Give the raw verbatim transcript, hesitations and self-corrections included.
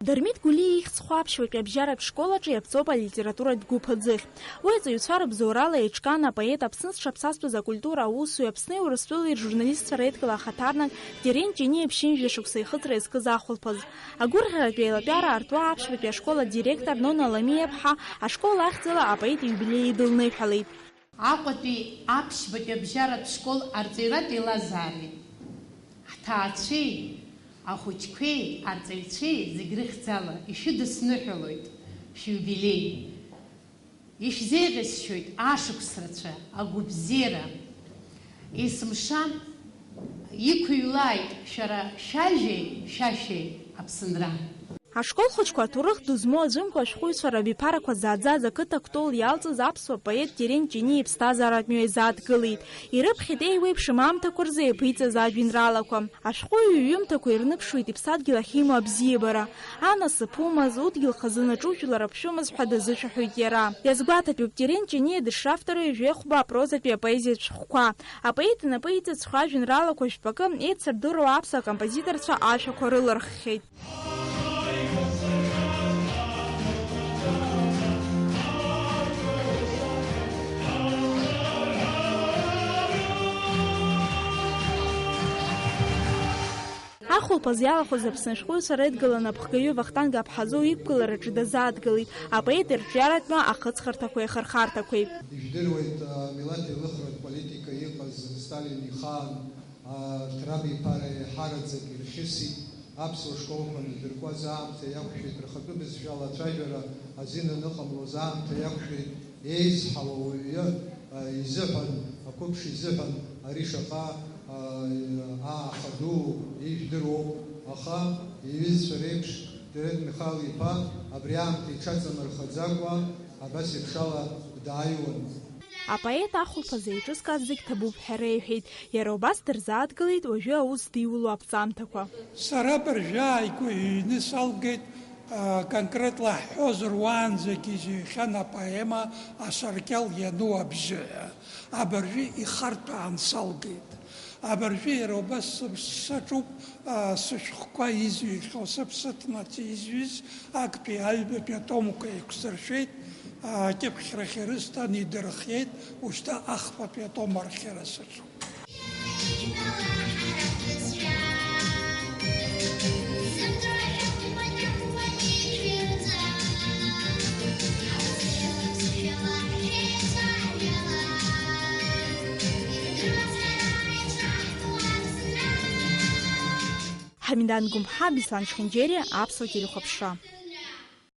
Дырмит Гәлиа ихьӡ зху аԥшьбатәи абжьаратә школ аҿы иаԥҵоуп алитературатә гәыԥ аӡыхь. Уи аҵаҩцәа рыбзоурала еиҿкаан апоет, Аԥсны зҽаԥсазтәыз акультура аусуи Аԥсни Урыстәылеи ржурналистцәа реидгыла ахаҭарнак Терент Ҷиниа ԥшьынҩажәа шықәса ихыҵра иазкыз ахәылԥаз. Агәырӷьаратә еилатәара артуа аԥшьбатәи ашкол адиректор Нона Ламиа-ԥҳа ашкол ахьӡала апоет ииубилеи идылныҳәалеит. Аҟәатәи аԥшьбатәи абжьаратә школ арҵаҩратә еилазаареи, ҳҭаацәеи, ахәыҷқәеи, арҵаҩцәеи зегь рыхьӡала ишәыдысныҳәалоит шәиубилеи. Ишәзеиӷьасшьоит ашықәс рацәа, агәабзиара. Есымша иқәыҩлааит шәара шәажәеи шәашәеи Аԥсынра. Ашкол хәыҷқәа аҭоурых ду змоу аӡәымкәа ашәҟәыҩҩцәа рабиԥарақәа зааӡаз ақыҭа Кәтол иалҵыз аԥсуа поет Терент Ҷиниа иԥсҭазааратә мҩа изааҭгылеит. Ирыԥхьеит еиуеиԥшым аамҭақәа рзы иаԥиҵаз ажәеинраалақәа. Ашәҟәыҩҩы иҩымҭақәа ирныԥшуеит иԥсадгьыл ахьимоу абзиабара, анасыԥ умаз, удгьыл хазынаҿ ужәлар аԥшәымаз ҳәа дазышәаҳәоит иара. Иазгәаҭатәуп Терент Ҷиниа дышравтору ҩажәи хәба апрозатәи апоезиатә шәҟәқәа. Апоет инапы иҵыҵхьоу ажәеинраалақәа жәпакы еицырдыруа аԥсуа композиторцәа ашәақәа рыларххьеит. Ахәылԥаз иалахәыз Аԥсны ашәҟәыҩҩцәа реидгыла анапхгаҩы Вахтанг Аԥҳазоу иқәгылараҿы дазааҭгылеит апоет ирҿиаратә мҩа ахыҵхырҭақәеи ахырхарҭақәеи. Ижәдыруеит, амилаҭ еилыхратә политика иҟаз Сталин ихаан, арҭ рабиԥара еиҳараӡак ирхьысит, аԥсуа школқәа анадыркуаз аамҭа иақәшәеит, рхатәы бызшәала ацәажәара азин аныҟамлоз аамҭа иақәшәеит, еизҳауа уаҩы, а, изыҳәан, ақәыԥш изыҳәан ари шаҟа, а, ааха ду ижәдыруоуп, аха иҩызцәа реиԥш Терент Михаил-иԥа абри аамҭа иҽаҵамырхаӡакәа абас еиԥшала дааиуан. Апоет ахәылԥаз еиҿызкааз зегь ҭабуп ҳәа реиҳәеит, иара убас дырзааҭгылеит уажәы аус диуло аԥҵамҭақәа. Сара абыржәы ааигәа иҩны салгеит, а, конкретла ҳҳәозар, уаанӡагьы изыҩхьан апоема Асаркьал иану абжьы ҳәа. Абыржәы ихартәаан салгеит. Абыржәы иара убас сыԥс-, саҿуп, а, сышәҟәқәа изҩхьоу, сыԥсы ҭнаҵы изҩыз актәи аҩбатәи атомқәа еиқәсыршәеит, а, акьыԥхьрахь ирысҭан, идырхиеит, ушьҭа ахԥатәи атом архиара саҿуп. Ҳамидан Гәымҳа, Беслан Чхинџьери, Аԥсуа телехәаԥшра.